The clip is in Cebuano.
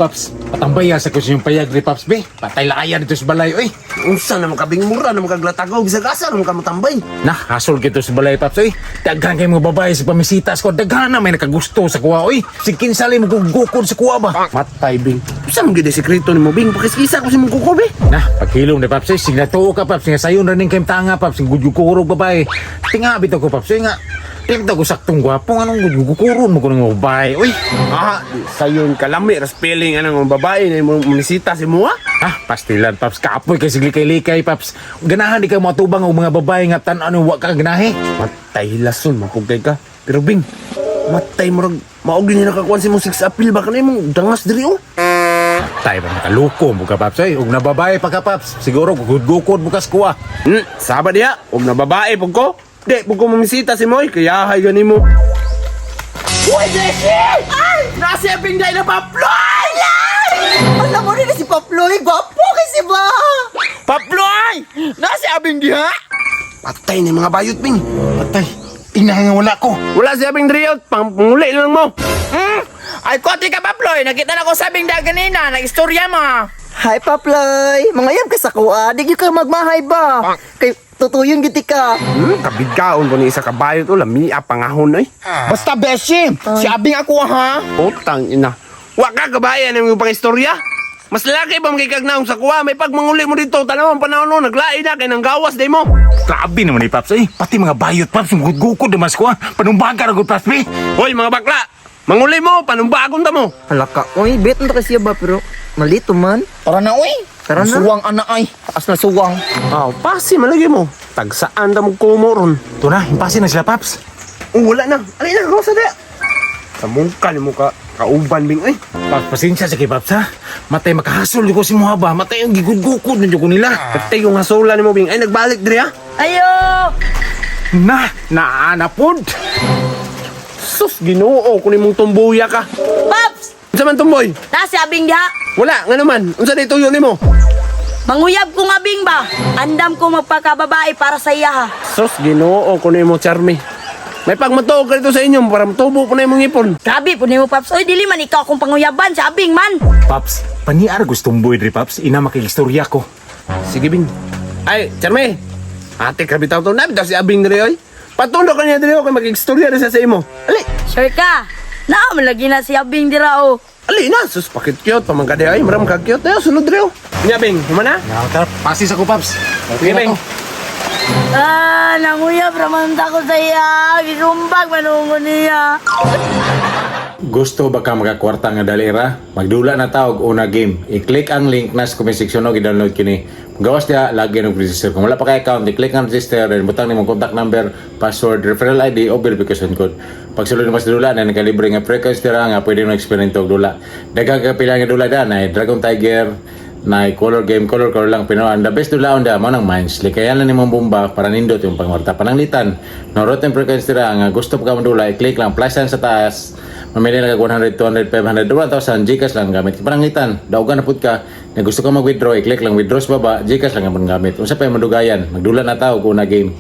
Paps, patambay sa ko yung payag ni Paps, be. Patay laayan dito sa balay, oy. Unsa naman ka, Bing, mura naman kaglatagaw, bisag asa naman ka matambay. Nah, hasol gito sa balay, Paps, oy. Daghan kay mga babae sa pamisitas ko. Daghan na may nakagusto sa kuha, oy. Sige kinsali mo gugukod sa kuha ba? Matay, Bing. Unsa man gyud sekreto nimo, Bing? Pakiskisa ko sa imong kuko, be. Nah, paghilom ni Paps, oy. Signatuo ka, Paps. Nga sayon ra ning kayong tanga, Paps. Gugugurog babae. Tinga bitaw ko, Paps, oy nga. Di bitaw ko saktong gwapo. Anong gugukuron mo ko ng babae, oy? Ah, sayon kalami ras feeling anang mga babae na imong munisita si mo, ah. Ah, pastilan, Paps. Kapoy kay siglikay-likay, Paps. Ganahan di ka matubang og mga babae nga tan-ano wa ka ganahe. Matay lason mapugay ka. Pero Bing, matay murag maog din nakakuan si mong six appeal ba kanay mong dangas diri oh. Tay ba makaloko mo ka, Paps, oy. Ug na babae pa ka, Paps. Siguro gugod-gukod mo kas kuha. Saba diha, og na babae pug ko. Di pug ko mamisita si Moy, kaya hay gani mo. Uy, Jessie! Ay! Nasa Bing dai na Paploy! Alam mo rin na si Paploy, gwapo kasi ba? Paploy! Nasa Abing diha? Patay ni mga bayot, Bing. Patay. Ina nga wala ko. Wala si Abing diri, panguli lang mo. Ay, kote ka, Paploy! Nakita na ko sa bingda ganina. Nag-istorya mo. Hi Paploy! Mga yam ka sa kuha, di gyud ka magmahay ba? Kay tutuyon giti ka. Kabigkaon ko ni isa ka bayot o lamia pangahon oy. Basta, Beshi! Si Abing ako, ha? Putang ina. Wa ka kabayan ang iyong pangistorya. Mas laki ba magkikagnaong sa kuha? May pagmanguli mo dito, tanawang panahon no, naglain na kay nang gawas day mo. Grabe naman ni Paps, eh. Pati mga bayot, Paps, gugod-gukod naman sa kuha. Panumbaga ra gud, Paps, be. Hoy mga bakla, manguli mo, panumbagon ta mo. Hala ka, uy, bet na kasi ba pero malito man. Tara na, uy! Tara na. Suwang ana ay. Taas na suwang. Aw, pasi malagi mo. Tagsaan ta mo kumo ron. Ito na, impasin na sila, Paps. Oh, wala na. Alin na, rosa na. Sa mungka ni mo ka, kauban bing ay. Paps, pasensya sa kay Paps, ha? Matay, makahasol ko si Muha ba? Matay, ang gigud-gukod na dyan ko nila. Patay yung hasula ni mo bing ay nagbalik diri ha. Ayo! Na, naanapod. Sus, Ginoo kun imong tumbuya ka. Paps! Unsa man tumboy? Na si Abing diha. Wala nga naman. Unsa day tuyo nimo? Manguyab ko nga Bing ba? Andam ko magpakababae para sa iya ha. Sus, Ginoo kun imo charme. May pagmatuog ka dito sa inyo para matubo po na imong ipon. Grabe po nimo, Paps. Oy, dili man ikaw akong panguyaban si Abing man. Paps, paniar gustong boy diri, Paps. Ina makikistorya ko. Sige, Bing. Ay, Charme. Ate, grabe tao to. Nabi daw si Abing diri, oy. Patundo ka niya diri, kay mag-istorya na siya sa imo. Ali, Sure ka? Naa man lagi na si Abing dira oh. ali na. Sus, pakit cute. Pamangka diri, oy. Maram ka cute. Ayo, sunod diri, oh. Nya, Bing. Humana? Na, tara, pasis ako, Paps. Sige, Bing. Ah, nanguyab raman ta ko sa iya. Gisumbag manungo niya. Gusto ba ka makakwarta nga dalira? Magdula na tawag una game. I-click ang link na sa comment section o i-download kini. Gawas diha, lagi ng register. Kung wala pa kay account, i-click ang register then butang nimong contact number, password, referral ID o verification code. Pagsulod mo sa dula na nakalibre nga frequency dira nga pwede mo experiment og dula. Daghang ka pila nga dula da na Dragon Tiger, na color game, color color lang pero ang the best dula on da mo nang minds. Likayan lang nimong bomba para nindot yung pangwarta pananglitan. No rotten frequency dira nga gusto pa ka modula, i-click lang plus sign sa taas. Mamili lang kag 100, 200, 500, 1,000, GCash lang gamit. Pananglitan, daugan na pud ka. Nga gusto ka mag-withdraw, i-click lang withdraw sa baba, GCash lang ang gamit. Unsa pa yung madugayan? Magdula na tao kung una game.